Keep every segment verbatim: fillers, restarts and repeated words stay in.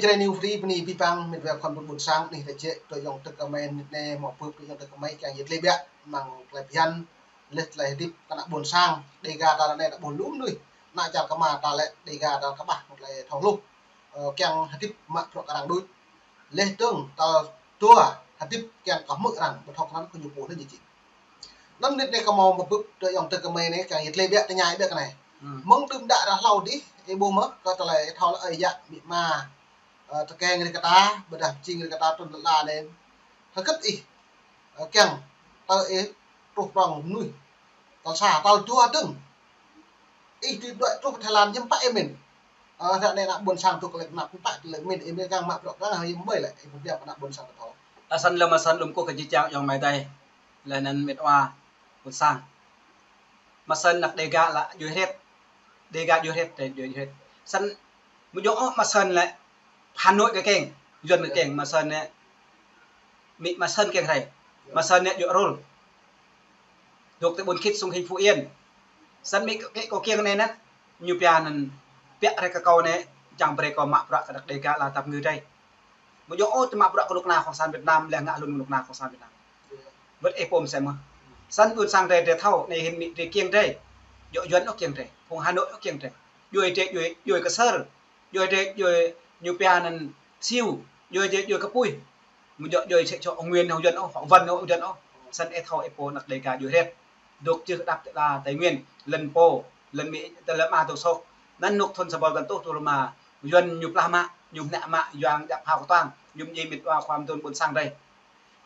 Jrai New Free bơni abih bang mĕt wa khŏn ƀôn ƀôn sang anih ta jĕ, tơlơi yŏng tơk kơmơi anih anai, mơ̆ bưp tơlơi yŏng tơk kơmơi kiăng yit lĕ biă, mơ̆ng tơlơi phiăn, lĕ tơlơi hơdip kơ ană ƀôn sang, Dega ta ră anai ta ƀuh lu mơnuih, ană čar kơma ta lĕ Dega ta kơƀah mơ̆ng tơlơi thâo hluh, ơ, kiăng hơdip mă bruă kơ arăng đôč. Lĕ tơ̆ng tal dua hơdip kiăng kơ hmư̆ arăng, ƀu thâo kơ anăn kơ ñu pô anai jing. Anŭn mơnit anai kơ mơ̆ bưp tơlơi yŏng tơk kơmơi anai kiăng yit lĕ biă, tơña biă kơ anai. Mơ̆ng đưm đă ră hlâo dih, ih ƀuh mơ̆, kơ tơlơi thâo lĕ ơi yă amĭ ama, ơ, tơkeng rĭ kơ ta, ƀôdah pơjing rĭ kơ ta trŭn lŏn ala anai. Hơgĕt ih, ơ, kiăng, tơ ih truh prŏng mơnuih. Tal sa, tal dua dơ̆ng. Ih dưi đuaĭ truh Thái Lan hiư̆m pă ih mĭn. Ơ, ră anai ană ƀôn sang tŭ kơ lĕ anăp hiư̆m pă tơlơi mĭn, ih mĭn kiăng mă bruă kơ arăng hiư̆m ƀơi lĕ, ih pơhiăp kơ ană ƀôn sang ta thâo. Asan lơ̆m asan lơ̆m kơ kơ jijang yŏng amai adơi. Lĕ anŭn mĕt wa ƀôn sang. Mă săn anăk Dega lĕ djuai hret. Dega djuai hret, djuai hret. Săn mơ̆ djŏ ôh mă săn lĕ Hà Nội kơ kiăng, Yuan kơ kiăng, mă săn anai, mĭ mă săn kiăng rai. Mă săn anai djŏ rôl. Dŏ tơ ƀôn Khit Sông Hinh Phú Yên. Săn mĭ kơ kiăng anai anŭn, ñu pia anŭn, pia rai kơ kâo anai, čang brơi kâo mă bruă kơ anăk Dega lĕ tăp ngư rai. Mơ̆ djŏ ôh tơ mă bruă kơ kơnuk kơna Cộng sản Việt Nam, lĕ ngă hlŭn kơnuk kơna Cộng sản Việt Nam. Wơ̆t ih pôm sem mơ̆. Săn ƀôn sang rai rai thâo, anai hĭn mĭ rai kiăng rai. Djŏ Yuan ôh kiăng rai. Phung Hà Nội ôh kiăng rai. Djuai rai djuai, djuai kơ sơr. Djuai rai djuai ñu pia anŭn Siu. Djuai rai djuai kơ puih. Mơ̆ djŏ djuai sĕ čô Nguyễn ôh Yuan ôh, Văn ôh Yuan ôh. Săn ih thâo ih pô anăk Dega djuai hret. Dŏ čư̆ đăp tơlơi Tây Nguyên, lŏn pô, lŏn mĭ, tơlơi mă dŏ sôk. Anŭn nuk thun sa ƀôl kơtuh tơlơi mă, Yuan ñu plah mă, ñu mơnă mă, Yuan djăp hao kơtuang, ñu mơjĭ mĭt wa khua mơdôn ƀôn sang rai.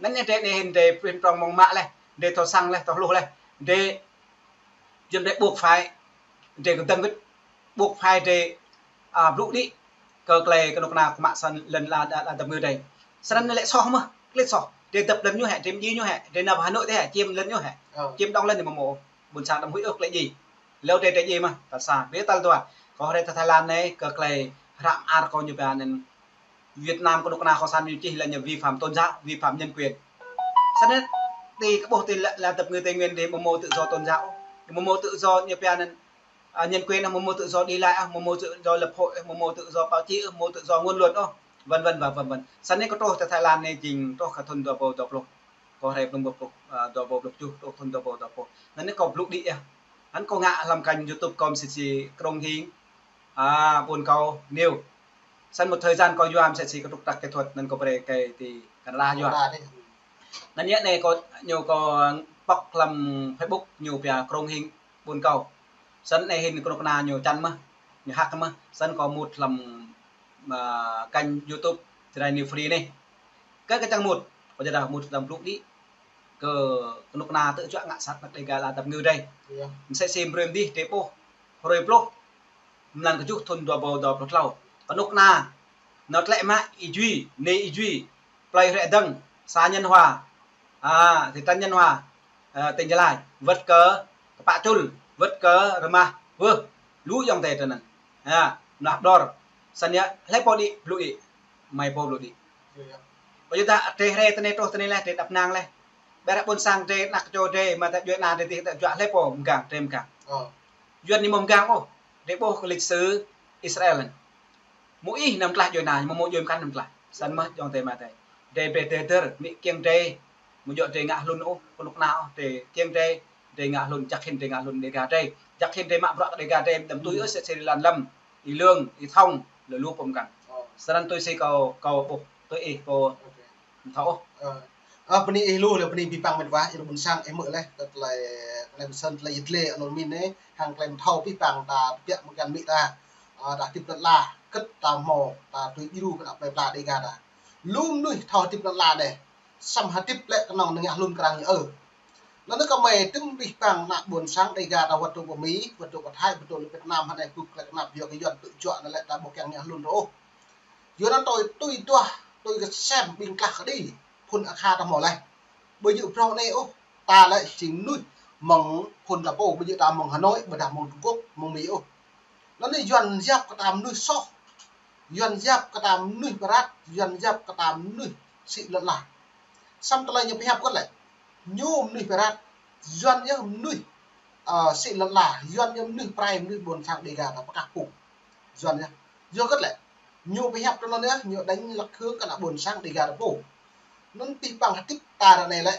Anŭn anai rai anai hĭn rai prin prŏng mơ̆ng mă lĕ, rai thâo săng lĕ, thâo hluh lĕ, rai Yuan rai buộc phải, rai kơdơ̆ng wĭt, buộc phải rai, a, blŭ đĭ, kơ tơlơi kơnuk kơna kơ mă săn lŏn ala, ala tăp ngư rai. Săn anŭn lĕ soh mơ̆, klĭt soh. Rai dăp lŏn ñu hĕ, rai mơjĭ ñu hĕ, rai nao Hà Nội tơ hĕ, čiêm lŏn ñu hĕ. Ơ. Čiêm đŏng lŏn ñu mơ̆ mơ̆. Ƀôn sang đăm huĭ ôh tơlơi djai. Lĕ rai rai djai mơ̆, tal sa. Biă tal dua. Kâo rai tơ Thái Lan anai, kơ tơlơi hră mơar kâo ñu pia anŭn Việt Nam kơnuk kơna Cộng sản ñu čih lĕ ñu vi phạm tôn giáo, vi phạm nhân quyền. Săn anai, ti kơ ƀuh ti ala, ala tăp ngư Tây Nguyên rai mơ̆ mơ̆ tự do tôn giáo. Mơ̆ mơ̆ tự do ñu pia anŭn, a, nhân quyền, mơ̆ mơ̆ tự do đi lại, mơ̆ mơ̆ tự do lập hội, mơ̆ mơ̆ tự do báo chí, mơ̆ mơ̆ tự do ngôn luận ôh. Vân vân và vân vân. Săn anai kâo truh tơ Thái Lan anai jing truh kơ thun dua ƀôl dua pluh. Kâo rai plŏm ƀôl pluh, a, dua ƀôl pluh tơjuh, truh thun dua ƀôl dua pluh. Anŭn anai kâo blŭ đĭ yơh. Anŭn kâo ngă hlăm kênh YouTube kâo mơsĕ si Krông Hing, a, ƀôn kâo News. Săn một thời gian kâo yua mơsĕ si kơtrŭk trăk kỹ thuật anŭn kâo brơi kơ ti Canada yua. Canada dih. Anŭn yơh anai kâo ñu kâo pŏk hlăm Facebook ñu pia Krông Hing ƀôn kâo. Săn anai hĭn kơnuk kơna ñu čan mơ̆, ñu hack mơ̆. Săn kâo mŭt hlăm, a, kênh YouTube Jrai New Free anai. Kơ kơ čang mŭt, kâo jơdah mŭt čang blŭ đĭ. Kơ kơnuk kơna tơjuă ngă sat anăk Dega ala tăp ngư rai. Yơh. Mơsĕ si brơi mơ̆n dih rai ƀuh. Hrơi pluh. Mlan kơjuh thun dua ƀôl dua pluh klâo. Kơnuk kơna. Nao tlĕ mă Y Duy, nê Y Duy. Plơi Hrĕ Dơ̆ng, xã Nhân Hòa. A, thị trấn Nhân Hòa. A, tỉnh Gia Lai. Wơ̆t kơ, kơ Pă Čul. Wơ̆t kơ Rơmah. Wơh. Lu yŏng tê tơ anŭn. A, mlah ƀlŏr. Săn yơh, hlơi pô đĭ, blŭ đĭ. Mơi pô blŭ đĭ. Yơh, yơh. Ƀơi yua ta, rai rai tơ anai truh tơ anai lĕ, rai đăp năng lĕ. Ƀơi ră ƀôn sang rai anăk čô rai, mă ta djuai ană rai dih ta djuai hlơi pô, mgang, rai mgang. Ơ. Yuan ñu mơ̆ mgang ôh, rai ƀuh kơ lịch sử Israel anŭn. Mơ̆ ih năm tlaih djuai ană, mơ̆ mơ̆ djuai mơkăn năm tlaih. Săn mơ̆ yŏng tê mă tê. Rai brơi tê dơr, mĭ kiăng rai. Mơ̆ djŏ rai ngă hlŭn ôh, kơnuk kơna ôh, rai kiăng rai. Rai ngă hlŭn, jăk hĭn rai ngă hlŭn Dega rai. Jăk hĭn rai mă bruă kơ Dega rai, đăm tui ôh sĕ sĕ ri lan lăm. Y Lương, Y Thông, lơ lu pô mơkăn. Ơ. Săn anŭn tui si kâo, kâo ƀuh, tui ih kâo. Ok. Thâo ôh. Ơ. Ơ, bơni ih lu, lĕ bơni abih bang mĕt wa, ih lu ƀôn sang, ih hmư̆ lĕ, kơ tơlơi, tơlơi mơsăn, tơlơi yit lĕ, anŭn mĭn anai, hăng tơlơi mơthâo abih bang ta, biă mơ̆ng kiăng mĭ ta, ơ, ta hơdip lŏn ala, kơ̆t ta hmâo, ta tui djru kơ ană plơi pla Dega ta. Lu mơnuih thâo hơdip lŏn ala anai, săm hơdip lĕ kơnơ̆ng anai ngă hlŭn kơ arăng ñu ơ. Anŭn kơ mơi tơm abih bang ană ƀôn sang Dega ta wơ̆t dŏ pơ Mi, wơ̆t dŏ pơ Thái, wơ̆t dŏ lĕ Việt Nam hơnai kơ klĕ kơnăp yua kơ Yuan tŭ juă anŭn lĕ ta ƀu kiăng ngă hlŭn rŏ ôh. Yua anŭn tui, tui duah, tui kơ sem ƀing klah kơđi, phŭn akha ta hmâo leh. Ƀu djơ̆ phrâo anai ôh, ta lĕ jing mơnuih mơ̆ng phŭn ta pô, ƀu djơ̆ ta mơ̆ng Hà Nội, ƀôdah mơ̆ng Trung Quốc, mơ̆ng Mi ôh. Anŭn anai Yuan yap kơ ta mơnuih soh, Yuan yap kơ ta mơnuih pơrăt, Yuan yap kơ ta mơnuih sĭ lŏn ala. Săm tơlơi ñu pơhiăp kơ lĕ. Ñu mơnuih pơrăt, Yuan yơh mơnuih, ơ, sĭ lŏn ala, Yuan yơh mơnuih prai, mơnuih ƀôn sang Dega ta pơkah pŭng. Yuan yơh. Yua kơ lĕ. Ñu pơhiăp tui anŭn yơh, ñu đánh lạc hướng kơ ană ƀôn sang Dega ta pô. Anŭn pih păng hơdip ta ră anai lĕ,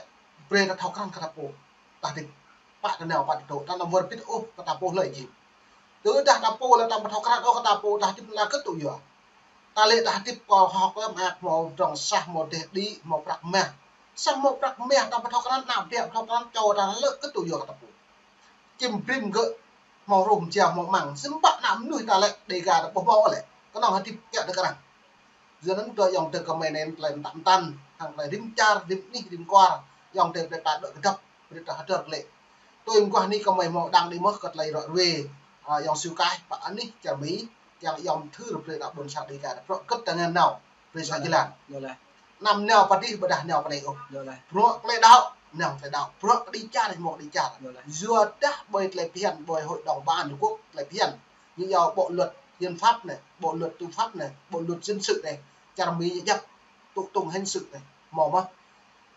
brơi ta thâo krăn kơ ta pô. Ta hơdip pă tơnao pă tơdŏ, ta anăm wơr bĭt ôh kơ ta pô hlơi jing. Tơdah ta pô lĕ ta ƀu thâo krăn ôh kơ ta pô, ta hơdip anŭn lĕ kơ tŭ yua. Ta lĕ ta hơdip pô hơ̆k lăm ak hmâo drŏng sah, hmâo dêh đĭ, hmâo prăk mah. Samơ̆ hmâo prăk mah ta ƀu thâo krăn, ană bă ƀu thâo krăn, čô ta lĕ kơ tŭ yua kơ ta pô. Čim brim gơ̆ hmâo rơ̆m jia hmâo măng, sĭt pă ană mơnuih ta lĕ Dega ta ƀu hmâo lĕ. Kơnơ̆ng hơdip kiăng tơ krăn. Yua anŭn tui ayŏng adơi gơmơi anai tơlơi mơtă mơtăn, hăng tơlơi rĭm čar, rĭm anih, rĭm kwar, ayŏng adơi brơi ta dŏ kơdŏp, brơi ta hơdơr glaĭ. Tui mơguah anai gơmơi hmâo đang đĭ mơ̆ kơ tơlơi ră ruai, a, ayŏng Siu Kaih, pă anih čar Mi, kiăng ayŏng thư brơi ană ƀôn sang Dega ta bruă kơ̆t tơngan nao, brơi sa jơlan. Anăm nao pơ adih ƀôdah nao pơ anai ôh. Bruă tơlơi đaŏ, nao tơlơi đaŏ. Bruă kơđi čar, hmâo kơđi čar. Yua dah ƀơi tơlơi phiăn, ƀơi Hội đồng Bảo an Liên Hợp Quốc tơlơi phiăn. Ñu yua bộ luật hiến pháp anai, bộ luật tư pháp anai, bộ luật dân sự anai, čar Mi ñu djăp, tố tụng hình sự anai, hmâo mơ̆.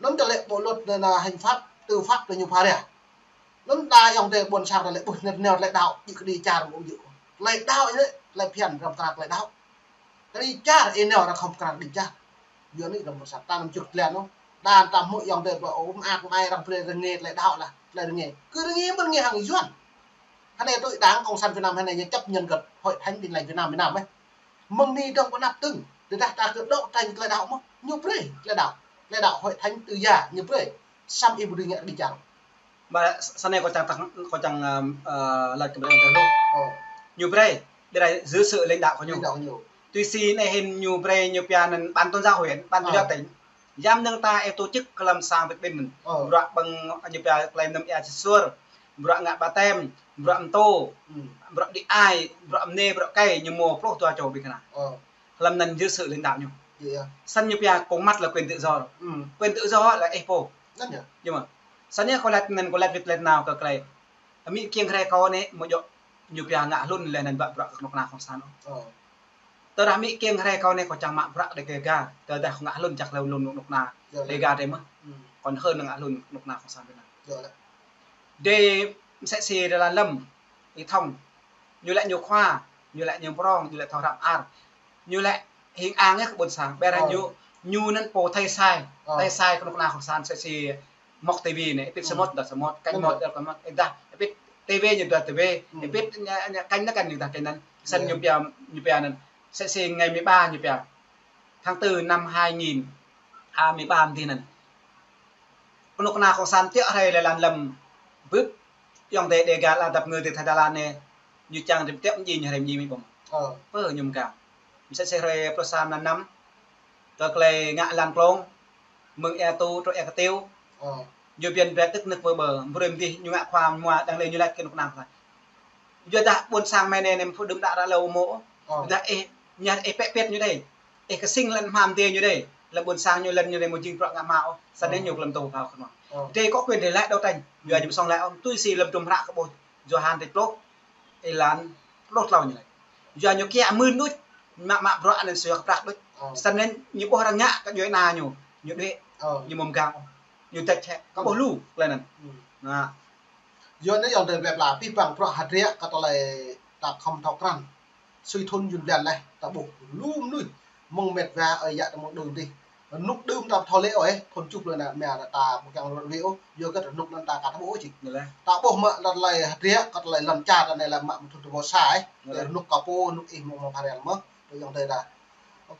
Anŭn tơlơi bộ luật anai, anai, hình pháp, tư pháp anai ñu pha ra. Anŭn ta ayŏng adơi ƀôn sang ta lĕ ƀuh nao tơlơi đaŏ, djơ̆ kơđi čar ƀu djơ̆. Tơlơi đaŏ anai, tơlơi phiăn răm kra tơlơi đaŏ. Kơđi čar, ih nao arăng khŏm kra kơđi čar. Yua anai răm ƀôn sang ta anăm čut tlen ôh. Đa ta hmư̆ ayŏng adơi ƀu ôm ak mai arăng brơi rơngai tơlơi đaŏ lah, tơlơi rơngai. Kơ rơngai mơ̆n rơngai hăng Yuan. Hơnai tui Đảng Cộng sản Việt Nam hơnai ñu chấp nhận kơ Hội Thánh Tin Lành Việt Nam, Việt Nam, ơ. Mơ̆ng anai dŏng pơ anăp tưng, tơdah ta kơ đấu tranh tơlơi đaŏ mơ̆, ñu brơi tơlơi đaŏ, tơlơi đaŏ Hội Thánh Tư Gia ñu brơi, samơ̆ ih ƀu dưi ngă kơđi čar. Ƀă, sa-, sa anai kâo čang tăk, kâo čang, ơ, ơ, laĭ kơ ƀing tơlơi hluh. Ơ. Ñu brơi, ƀơi rai dưới sự lãnh đạo của ñu. Lãnh đạo của ñu. Tui si anai hĭn ñu brơi ñu pia anăn ban tôn giáo huyện, ban tôn giáo tỉnh. Yam nơ̆ng ta ih tổ chức kơ lăm sang Việt Bình. Ơ. Bruă ƀơ̆ng ñu pia tơlơi mơnam ia sĭt suôr. Bruă ngă ƀaptem, bruă mtô, bruă đĭ ai, bruă mơnê, bruă kơi, ñu mơ̆ pluh dua čô ƀing kơna. Ơ. Lăm anăn dưới sự lãnh đạo ñu. Iya. Săn ñu pia kông măt là quyền tự do. Quyền tự do là ih pô. Anŭn yơh. Ñu mơ̆. Săn yơh kâo laĭ anăn kâo laĭ wĭt laĭ nao kơ tơlơi. Amĭ kiăng hrơi kâo anai, mơ̆ djơ̆ ñu pia ngă hlŭn lĕ anăn ƀă bruă kơ kơnuk kơna cộng sản. Ơ. Tơdah amĭ kiăng hrơi kâo anai kâo čang mă bruă Dega, tơdah ngă hlŭn čang hlŭn kơnuk kơna Dega drei mơ̆. Kâo hơn ngă hlŭn kơnuk kơna cộng sản Việt Nam. Drei msĕ si drei lăn lăm, ih thâo. Ñu lĕ ñu khua, ñu lĕ ñu prong, ñu lĕ thâo hrăm ar. Ñu lĕ hing ang yơh kơ ƀôn sang. Ƀơi rai ñu, ñu anăn pô thâo sai, thâo sai kơnuk kơna cộng sản msĕ si mŏk ti vi anai, ih pĭt samơ̆ dah samơ̆, kăñ mơ̆ dah kăñ mơ̆, ih dah, ih pĭt ti vi ñu dah ti vi, ih pĭt ñu, ñu kăñ anăn kăñ ñu dah kăñ anăn. Săn ñu pia, ñu pia anăn. Msĕ si ngày mười ba ñu pia. Tháng tư năm hai nghìn, à, mười ba mơ̆ng anai anăn. Kơnuk kơna cộng sản tiŏ hrơi lĕ lăn lăm bưp, ayŏng adơi Dega lă dăp ngơ ti Thái Lan anai, ñu čang rĭm tiŏ mơñi ñu hrơi mơñi mĭ ƀơ̆ng. Ơ. Pơ ñu mơkang. Msĕ si hrơi pluh sa mlan năm, tơ tơlơi ngă lăn klông, mơ̆ng ia tu truh ia kơtiu. Ơ. Ñu biăn brơi tơk nơ̆k pơ ƀơ, brơi mơdih ñu ngă khua mua đang lĕ ñu laĭ kơnuk kơna. Yua dah ƀôn sang mơ̆ng anai anai mơ̆ pơđŭm đă ră lâo mơ̆. Ơ. Dah ih, ñu ih pĕ pĕt ñu đei. Ih kơsing lăn hmam dê ñu đei. Lăn ƀôn sang ñu lăn ñu đei mơ̆ jing bruă ngă hmao. Săn anai ñu kơ lăm tô phao kơnuk. Ơ. Drei có quyền để lại đấu tranh. Yua ñu ƀu song lĕ ôh tui si lăm tum hră kơ ƀuh. Yôhan tĕč pluh. Êlan pluh tlâo ñu laĭ. Yua ñu kiăng mưn đôč, mă, mă bruă anăn sui kơ prăk đôč. Ơ. Săn anai ñu ƀuh arăng ngă kơ djuai ana ñu, ñu đuĕ, ơ, ñu mơ̆ng gang, ñu tĕč hĕ, kơ ƀuh lu, tơlơi anăn. Anăn. Yua anai ayŏng adơi ƀlĕ pla, pih păng bruă hơdră kơ tơlơi ta khŏm thâo krăn. Sui thŭn jŭn blan leh, ta ƀuh lu mơnuih, mơ̆ng met wa ơi yă ta mơ̆ng đưm dih. Rơnŭk đưm ta thâo lĕ ôh, thŭn čuh lĕ anai mơ̆ ta ƀu kiăng rơnŭk wĭ ôh, yua kơ rơnŭk anăn ta ka ta ƀuh ôh čih. Ñu lĕ. Ta ƀuh mă lăn tơlơi hơdră, kơ tơlơi lăn čar ta anai lĕ mă mơ̆ thŭn dua sa ôh. Ñu lĕ. Rơnŭk kơ pô, rơnŭk ih mơ̆ng mơ̆ng pha rel mơ̆, tui ayŏng adơi ta.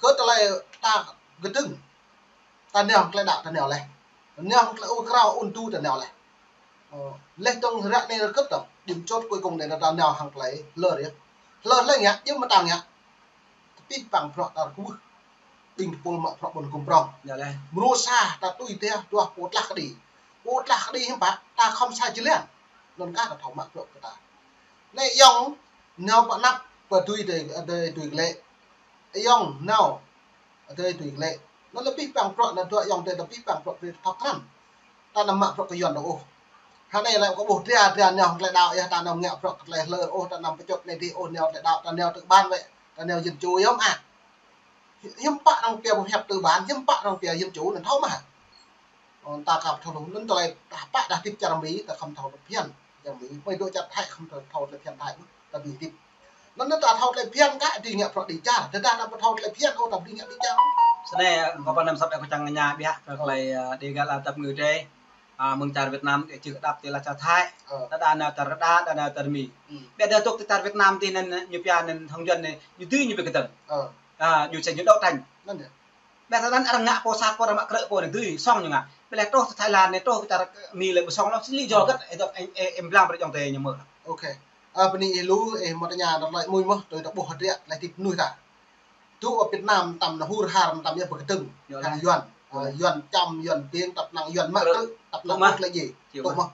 Kơ tơlơi ta kơdơ̆ng, ta nao tơlơi đaŏ ta nao leh. Ta nao tơlơi ur krao ur tu ta nao leh. Ơ, leh dơ̆ng ră anai rơkơt dơ̆ng, điểm chốt cuối cùng anai ta nao hăng tơlơi hlơr yơh. Hlơr leh ngă, jing mơta ngă. Tơpih păng bruă ta rơkơwưh. Ƀing tơpul mă bruă ƀôn gum prong. Yua leh. Mrô sa ta tui dêh duah pô tlah kơđi. Pô tlah kơđi hiư̆m pă, ta khŏm sa jơlan. Anŭn kah ta thâo mă bruă kơ ta. Anai ayŏng, nao pơ anăp, pơ tui dêh, dêh tui glĕ. Ayŏng, nao. Adơi tui glĕ. Anŭn lĕ pih păng bruă, anŭn dua ayŏng adơi lĕ pih păng bruă brơi ta thâo krăn. Ta anăm mă bruă kơ Yuan dơ̆ng ôh. Hơnai lĕ kâo ƀuh dra, dra nao hăng tơlơi đaŏ yơh, ta anăm ngă bruă kơ tơlơi hlơr ôh, ta anăm pơčut anai dih ôh, nao tơlơi đaŏ, ta nao tư bản wĕ, ta nao dân chủ yơh mơ̆. Hiư̆m pă arăng pia pơhiăp tư bản, hiư̆m pă arăng pia dân chủ anŭn thâo mơ̆. Ơ, ta ka thâo lu, anŭn tơlơi ta pă dah hơdip čar Mi, ta khŏm thâo lu phiăn čar Mi, mơi dŏ čar Thái khŏm thâo, thâo lu phiăn Thái, ta ƀu hơdip. Anŭn ta thâo tơlơi phiăn kah, đĭ ngă prăk đĭ čar. Tơdah ta ƀu thâo tơlơi phiăn ôh, ta đĭ ngă đĭ čar. Snei, kâo pơnăm săp ih kơ čang ngă biă, kơ tơlơi, ơ, đĭ găl ta tơp ngư tê. Ơ, mơ̆ng čar Việt Nam, ih čih kơ đăp tơlơi čar Thái. Ơ. Tơdah nao čar Đa, tơdah nao čar Mi. Hm. Biă dah dŏ tơ čar Việt Nam tih anŭn, ñu pia anŭn hŏng Yuan anai, ñu dưi ñu ƀu kơdơ̆ng. Ơ. Ơ, ñu sĕ ñu đấu tranh. Anŭn yơh. Biă tơ anŭn arăng ngă pô sat pô, arăng mă krư̆ pô anai dưi, sŏng ñu ngă. Biă lĕ truh tơ Thái Lan anai, truh tơ čar Mi lĕ ƀu sŏng ôh, sĭ lý do hơget, ơ, ơ, ơ, ih blang brơi ayŏng adơi ñu mơ̆. Ok. Ơ, bơni ih lu, ih hmâo tơña tơlơi mơnuih mơ̆n, tui ta ƀuh hơdră, tơlơi tip mơnuih ta. Dŏ ƀơi Việt Nam tăm anai hur har, tăm yơh ƀu kơdơ̆ng. Yơh hăng lah. Yuan. Ơ, Yuan čăm, Yuan piêng, tơpă anŭn Yuan mă krư̆, tơpă anŭn mơ̆ lĕ djai. Dŏ mơ̆.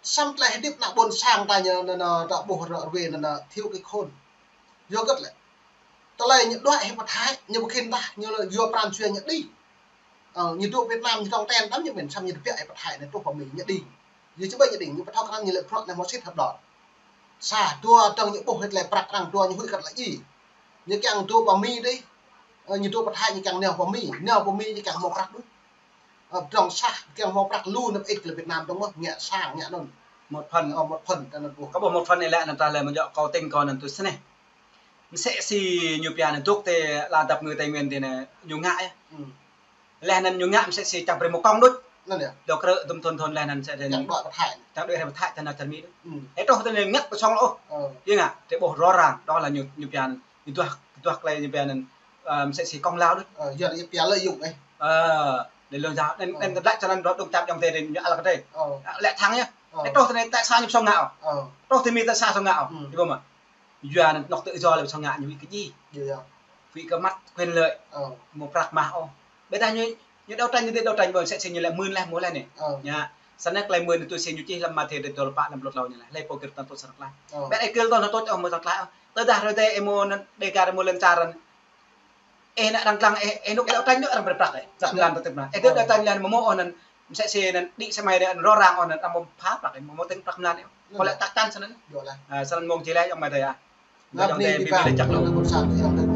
Samơ̆ tơlơi hơdip ană ƀôn sang ta ñu, ñu, ñu, ta ƀuh rơ-, rơwe ñu, ñu thiếu cái khôn. Yua hơget lĕ. Tơlơi ñu đuaĭ hĭ pơ Thái, ñu ƀu khĭn tah, ñu lĕ yua pran jua ñu đĭ. Ơ, ñu dŏ Việt Nam ñu tong ten tăm ñu mĭn, samơ̆ ñu tơbiă hĭ pơ Thái anai truh pơ Mi ñu đĭ. Yua či ƀai ñu đĭ, ñu ƀu thâo krăn ñu lĕ prăk anai hmâo sĭt hơdơr. Sa dua dơ̆ng ñu ƀuh hĭ tơlơi prăk arăng dua ñu huĭ kăt lĕ djai. Ñu kiăng dŏ pơ Mi dih. Ơ, ñu dŏ pơ Thái ñu kiăng nao pơ Mi, nao pơ Mi ñu kiăng hmâo prăk đôč. Ơ, dơ̆ng sah kiăng hmâo prăk lu nao pơ ih kơ Việt Nam dơ̆ng mơ̆, ngă sang, ngă anŭn. Một phần. Ơ, một phần, ta anŭn ƀuh. Kâo ƀuh một phần anai lĕ anŭn ta lĕ mơ̆ djơ̆ kâo tĭng kâo anŭn tui snei. Mơsĕ si ñu pia anŭn dŏ tơ lăn dăp ngư Tây Nguyên tih anai ñu ngă yơh. Hm. Leh anŭn ñu ngă mơsĕ si čang brơi mơ̆ kông đôč. Anŭn yơh. Dŏ krư̆ tơm thun thun leh anŭn sĕ čang đuaĭ pơ Thái. Čang đuaĭ hĭ pơ Thái tơnah čar Mi đôč. Hm. Ih truh tơ anai ngă ƀu sŏng ôh. Ơ. Yơh ngă, tơ ƀuh rõ ràng, đó là ñu, ñu pia anŭn, ñu duah, duah tơlơi ñu pia anŭn, ơ, mơsĕ si công lao đôč. Ơ, yua ñu pia lợi dụng ih. Ơ, để lương giao, anŭn, anŭn lĕ čar anŭn dŏ dŏng čap ayŏng adơi ñu ăl kơ adơi. Ơ. Ơ, lĕ thẳng yơh. Ơ. Ih truh tơ anai tại sao ñu ƀu sŏng ngă ôh. Ơ. Truh tơ Mi tại sao sŏng ngă ôh. Hm. Ih ƀuh mơ̆. Yua anŭn anŏ tự do lĕ ƀu sŏng ngă ñu huĭ kơ djai. Yua, yua. Huĭ kơ măt quyền lợi. Ơ. Hmâo prăk mah ôh. Biă dah ñu, ñu đấu tranh, ñu dưi đấu tranh ƀơi mơsĕ si ñu lĕ mưn leh, mưn leh anai. Ơ. Ñu, samơ̆ tơlơi mưn anai tui si ñu čih lăm Mathiơ dua pluh pă năm pluh klâo ñu lĕ. Lĕ pô gir tơnah tŭ sơrăk lah. Ơ. Biă ih gir tơnah tŭ ôh mơ̆ sơrăk lah. Tơdah rơdêh ih mơ̆ anŭn, Dega ih mơ̆ lŏn čar anŭn. Ih ană arăng lăng, ih, ih anŏ ih đấu tranh anŭn arăng brơi prăk ih. Sat lan tơtip anŭn. Ih dŏ đấu tranh leh mơ̆ ôh anŭn. Mơsĕ si anŭn đĭ samơ̆ anŭn rõ ràng ôh anŭn arăng ƀu pha prăk ih, mơ̆ mơ̆ tĭng prăk mlan ih. Kâo lĕ chắc chắn snăn. Yơh lah. Ơ, snăn mơ̆ng či lĕ ayŏng amai adơi ah. Ngă ayŏng adơi bi bi lĕ čăk lu. Cộng sản ayŏng adơi